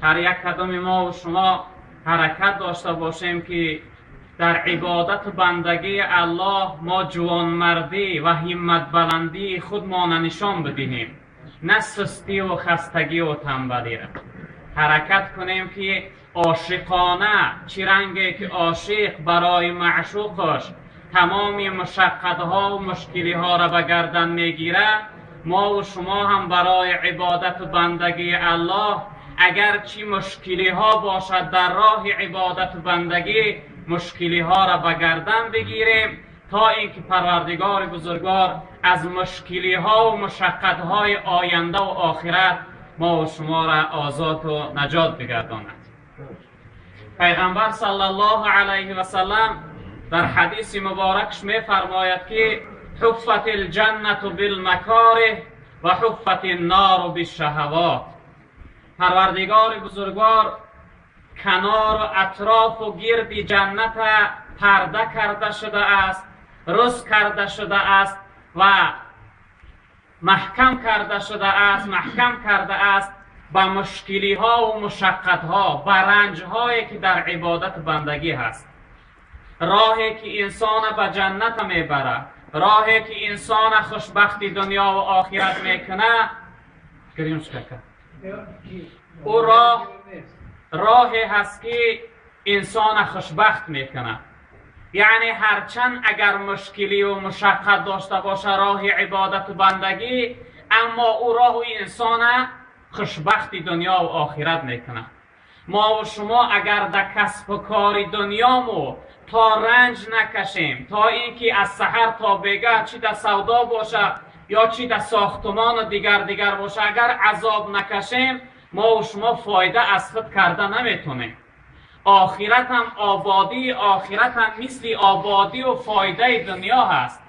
ҳар як кадоми мо ва шумо ҳаракат дошта бошем, ки дар ибодату бандагии Аллоҳ мо ҷавонмардӣ ва ҳимматбаландии худмона нишон бидиҳем, на сустӣ ва хастагӣ ва танбалиро. Ҳаракат кунем, ки ошиқона, чӣ ранге ки ошиқ барои маъшуқаш тамоми мушаққатҳо ва мушкилиҳоро ба гардан мегирад, мо ва шумо ҳам барои ибодату бандагии Аллоҳ агарчи мушкилиҳо бошад, дар роҳи ибодату бандагӣ мушкилиҳоро ба гардан бигирем, то инки Парвардигори бузургвор аз мушкилиҳо ва мушаққатҳои оянда ва охират мо ва шуморо озод ва наҷот бигардонад. Пайғамбар саллаллоҳу алайҳи васаллам дар ҳадиси муборакаш мефармояд, ки ҳуффат алҷаннату билмакориҳ ва ҳуффат аннору бишшаҳавот. Парвардигори бузургвор канор ва атрофу гирди ҷаннат парда карда шудааст, рӯз карда шудааст ва маҳкам карда шудааст, маҳкам кардааст ба мушкилиҳо ва мушаққатҳо, ба ранҷҳое ки дар ибодат бандагӣ ҳаст. Роҳе ки инсона ба ҷаннат мебарад, роҳе ки инсона хушбахти дунё ва охират мекунад, ӯ роҳ роҳе ҳаст, ки инсона хушбахт мекунад. Яъне ҳарчанд агар мушкилӣ ва мушаққат дошта боша роҳи ибодату бандагӣ, аммо ӯ роҳу инсона хушбахти дунё ва охират мекунад. Мо ва шумо агар дар касбу кори дунёму то ранҷ накашем, то инки аз саҳар то бегаҳ, чӣ дар савдо боша ё чӣ дар сохтумону дигар дигар боша, агар азоб накашем, мо ва шумо фоида аз худ карда наметонем. Охират ҳам ободӣ, охират ҳам мисли ободӣ ва фоидаи дунё ҳаст.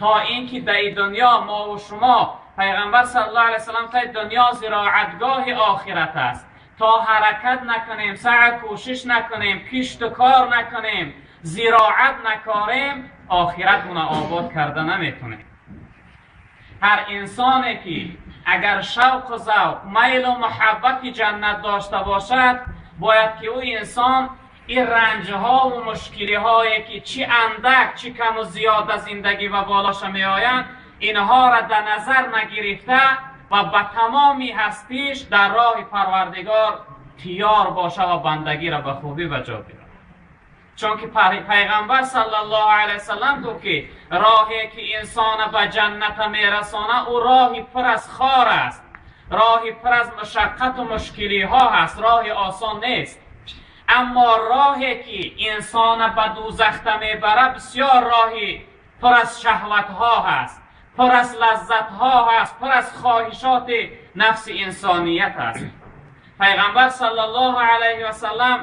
То инки дар дунё мо ва шумо, пайғамбар саллаллоҳу алайҳи васаллам та дунё зироатгоҳи охират аст. То ҳаракат накунем, саъй кӯшиш накунем, кишту кор накунем, зироат накорем, охиратмона обод карда наметонем. Ҳар инсоне ки агар шавқу завқ, майлу муҳаббати ҷаннат дошта бошад, бояд ки ӯ инсон ин ранҷҳо ва мушкилиҳое ки чӣ андак, чӣ каму зиёд аз зиндагӣ ва болоша меоянд, инҳоро дар назар нагирифта ва ба тамоми ҳастиш дар роҳи Парвардигор тиёр боша ва бандагиро ба хубӣ ба ҷо биёрад. Чунки пайғамбар саллаллоҳу алайҳи васаллам гуфт, ки роҳе ки инсона ба ҷанната мерасона, ӯ роҳи пур аз хор аст, роҳи пур аз мушаққату мушкилиҳо ҳаст, роҳи осон нест. Аммо роҳе ки инсона ба дӯзахта мебарад, бисёр роҳи пур аз шаҳватҳо ҳаст, пур аз лаззатҳо ҳаст, пур аз хоҳишоти нафси инсоният аст. Пайғамбар саллаллоҳу алайҳи васаллам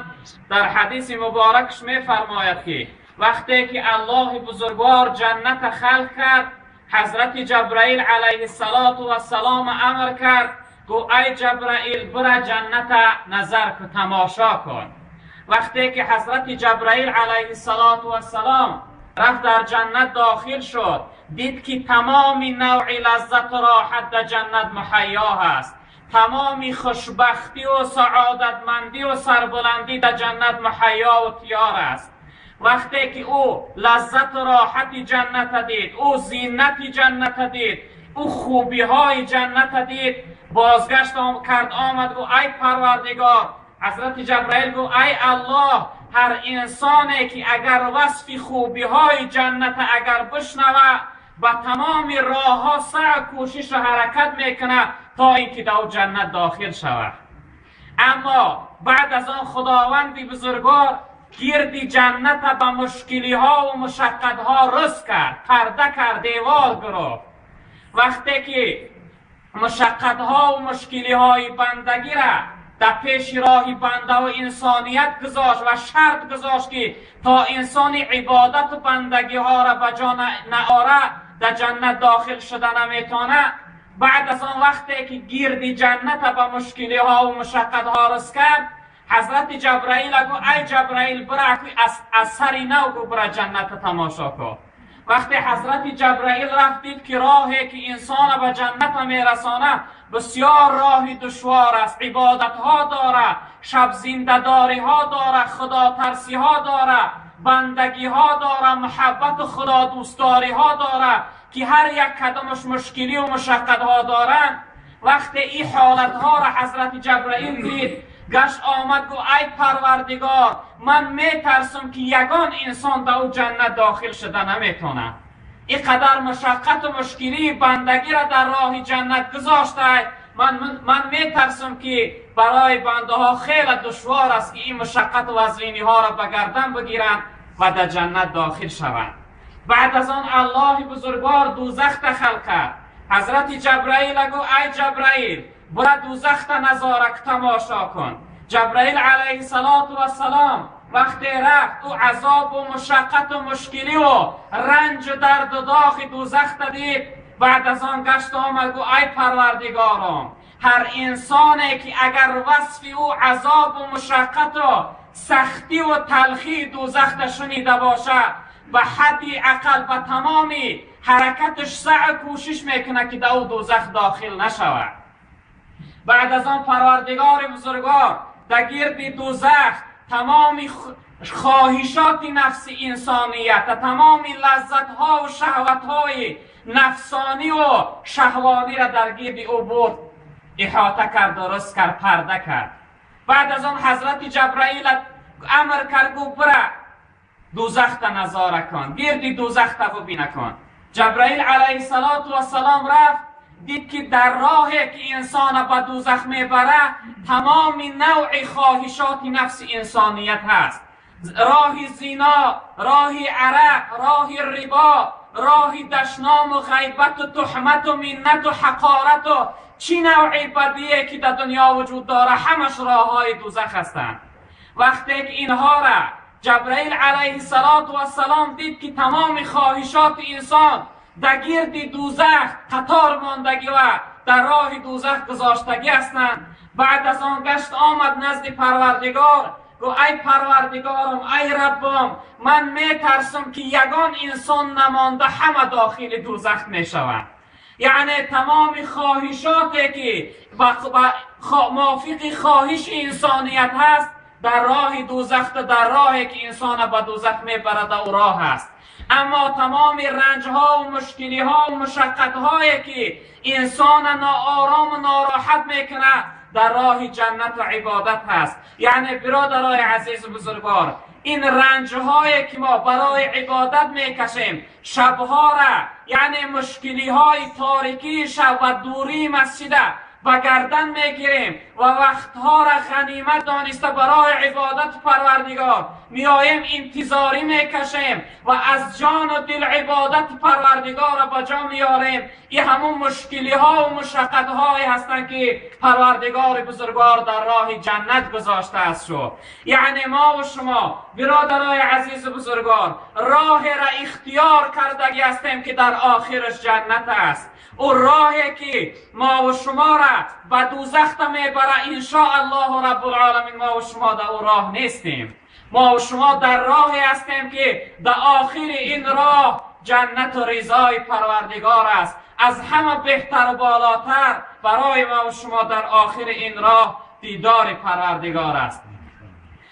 дар ҳадиси муборакаш мефармояд, ки вақте ки Аллоҳи бузургвор ҷанната халқ кард, ҳазрати Ҷабраил алайҳиссалоту вассалом амр кард, гуфт: ай Ҷабраил, бира ҷанната назар ку, тамошо кун. Вақте ки ҳазрати Ҷабраил алайҳиссалоту вассалом рафт, дар ҷаннат дохил шуд, дид ки тамоми навъи лаззату роҳат дар ҷаннат муҳайё ҳаст, тамоми хушбахтӣ ва саодатмандӣ ва сарбуландӣ дар ҷаннат муҳайё ва тиёр аст. Вақте ки ӯ лаззату роҳати ҷанната дид, ӯ зинати ҷанната дид, ӯ хубиҳои ҷанната дид, бозгашт кард, омад, гуфт: ай Парвардигор. Ҳазрати Ҷабраил гуфт: ай Аллоҳ, ҳар инсоне ки агар васфи хубиҳои ҷанната агар бишнава, ба тамоми роҳҳо саъй, кӯшишу ҳаракат мекунад, то инки дар ҷаннат дохил шавад. Аммо баъд аз он Худованди бузургвор гирди ҷанната ба мушкилиҳо ва мушаққатҳо рӯз кард, парда кард, девор гирифт. Вақте ки мушаққатҳо ва мушкилиҳои бандагиро дар пеши роҳи банда ва инсоният гузошт ва шарт гузошт, ки то инсони ибодату бандагиҳоро ба ҷо наорад, дар ҷаннат дохил шуда наметавонад. Баъд аз он вақте ки гирди ҷанната ба мушкилиҳо ва мушаққатҳо рӯз кард, ҳазрати Ҷабраил гуфт: ай Ҷабраил, бира аз сари нав, гу бира ҷанната тамошо кун. وقتی حضرت جبرائیل رفت دید که راهی که انسان به جنت میرسانه بسیار راهی دشوار است، عبادت ها داره، شب زنده داری ها داره، خدا ترسی ها داره، بندگی ها داره، محبت خدا دوستداری ها داره که هر یک کدامش مشکلی و مشقت ها دارن. وقتی این حالت ها را حضرت جبرائیل دید، گشت آمد گفت ای پروردگار، من میترسم که یگان انسان در او جنت داخل شده نمیتونه. اینقدر مشقت و مشکلی بندگی را در راه جنت گذاشته، من میترسم که برای بنده ها خیلی دشوار است که این مشقت و وزینی ها را به گردن بگیرند و در جنت داخل شوند. بعد از آن الله بزرگوار دوزخ خلق کرد. حضرت جبرائیل گفت ای جبرائیل، برو دوزخ نظاره تماشا کن. جبرائیل علیه السلام وقتی رفت او عذاب و مشقت و مشکلی و رنج و درد و داغ دوزخ دید. بعد از آن گشت آمد گفت ای پروردگارم، هر انسانی که اگر وصف او عذاب و مشقت و سختی و تلخی دوزخ شنیده باشه، به حدی عقل به تمامی حرکتش سعی کوشش میکنه که در او دوزخ داخل نشود. بعد از آن پروردگار بزرگوار در گرد دوزخ تمام خواهشات نفس انسانیت، تمام لذت ها و شهوت های نفسانی و شهوانی را در گرد او برد، احاطه کرد، درست کرد، پرده کرد. بعد از آن حضرت جبرائیل امر کرد گفت برو دوزخ نظاره کن، گرد دوزخ ببینه کن. جبرائیل علیه السلام رفت، دید که در راهی که انسان به دوزخ میبره تمام نوع خواهشات نفس انسانیت هست. راه زنا، راه عرق، راه ربا، راه دشنام و غیبت و تهمت و منت و حقارت و چی نوع بدیه که در دنیا وجود داره، همش راه های دوزخ هستند. وقتی که اینها را جبرائیل علیه السلام دید که تمام خواهشات انسان در گرد دوزخ قطار ماندگی و در راه دوزخ گذاشتگی هستند، بعد از آن گشت آمد نزد پروردگار گفت ای پروردگارم، ای ربم، من میترسم که یگان انسان نمانده همه داخل دوزخ میشوند. یعنی تمام خواهشاتی که موافق خواهش انسانیت هست در راه دوزخ، در راهی که انسان به دوزخ میبرد او راه است. اما تمام رنج ها و مشکلی ها و مشقت هایی که انسان ناآرام و ناراحت میکنه در راه جنت و عبادت هست. یعنی برادرای عزیز و بزرگوار، این رنج هایی که ما برای عبادت میکشیم، شبها را، یعنی مشکلی های تاریکی شب و دوری مسجد و گردن میگیریم و وقتها را غنیمت دانسته برای عبادت پروردگار میآییم، انتظاری میکشیم و از جان و دل عبادت پروردگار را به جا میاریم. این همون مشکلی ها و مشقت هایی هستند که پروردگار بزرگوار در راه جنت گذاشته است. شو یعنی ما و شما برادرای عزیز و بزرگوار راه را اختیار کردگی هستیم که در آخرش جنت است. او راهی که ما و شما را به دوزخ میبره، ان شاء الله رب العالمین ما و شما در او راه نیستیم. ما و شما در راهی هستیم که در آخر این راه جنت و رضای پروردگار است. از همه بهتر و بالاتر برای ما و شما در آخر این راه دیدار پروردگار است.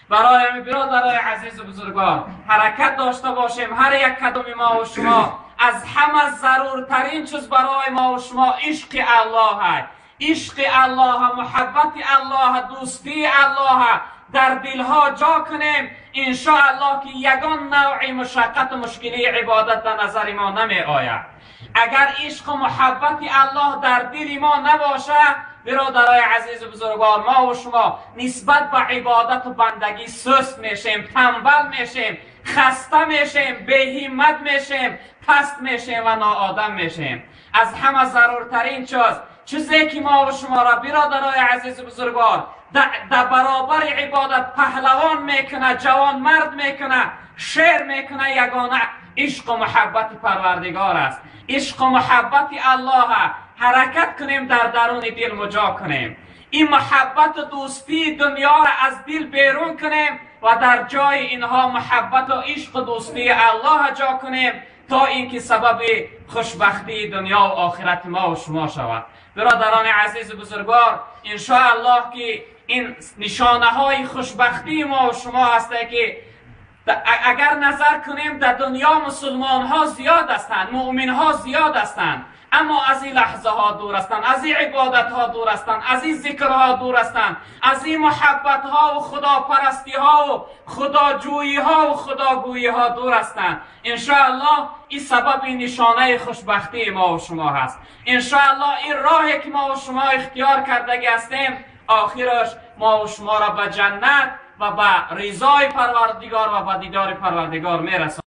برای همین برادرای عزیز و بزرگوار حرکت داشته باشیم. هر یک کدوم ما و شما از همه ضرورترین چیز برای ما و شما عشق الله است. عشق الله، محبت الله، دوستی الله در دلها جا کنیم، ان شاء الله که یگان نوع مشقت و مشکلی عبادت در نظر ما نمی آید. اگر عشق و محبت الله در دل ما نباشه، برادرای عزیز و بزرگوار، ما و شما نسبت به عبادت و بندگی سست میشیم، تنبل میشیم، خسته میشیم، بی‌همت میشیم، پست میشیم و ناآدم میشیم. از همه ضرورترین چیز، چیزی که ما و شما را برادرای عزیز و بزرگوار در برابر عبادت پهلوان میکنه، جوان مرد میکنه، شعر میکنه، یگانه عشق و محبت پروردگار است. عشق و محبت الله حرکت کنیم، در درون دل مجا کنیم. این محبت و دوستی دنیا را از دل بیرون کنیم و در جای اینها محبت و عشق و دوستی الله جا کنیم. تا اینکه سبب خوشبختی دنیا و آخرت ما و شما شود. برادران عزیز و بزرگوار، ان الله که این نشانه های خوشبختی ما و شما هست که اگر نظر کنیم در دنیا مسلمان ها زیاد هستند، مؤمن ها زیاد هستند، اما از این لحظه ها دور هستند، از این عبادت ها دور هستند، از این ذکر ها دور هستند، از این محبت ها و خداپرستی ها و خداجویی ها و خداگویی ها دور هستند. ان الله این سبب نشانه خوشبختی ما و شما هست. ان الله این راهی که ما و شما اختیار کردگی هستیم، آخرش ما و شما را به جنت و به رضای پروردگار و به دیدار پروردگار میرساند.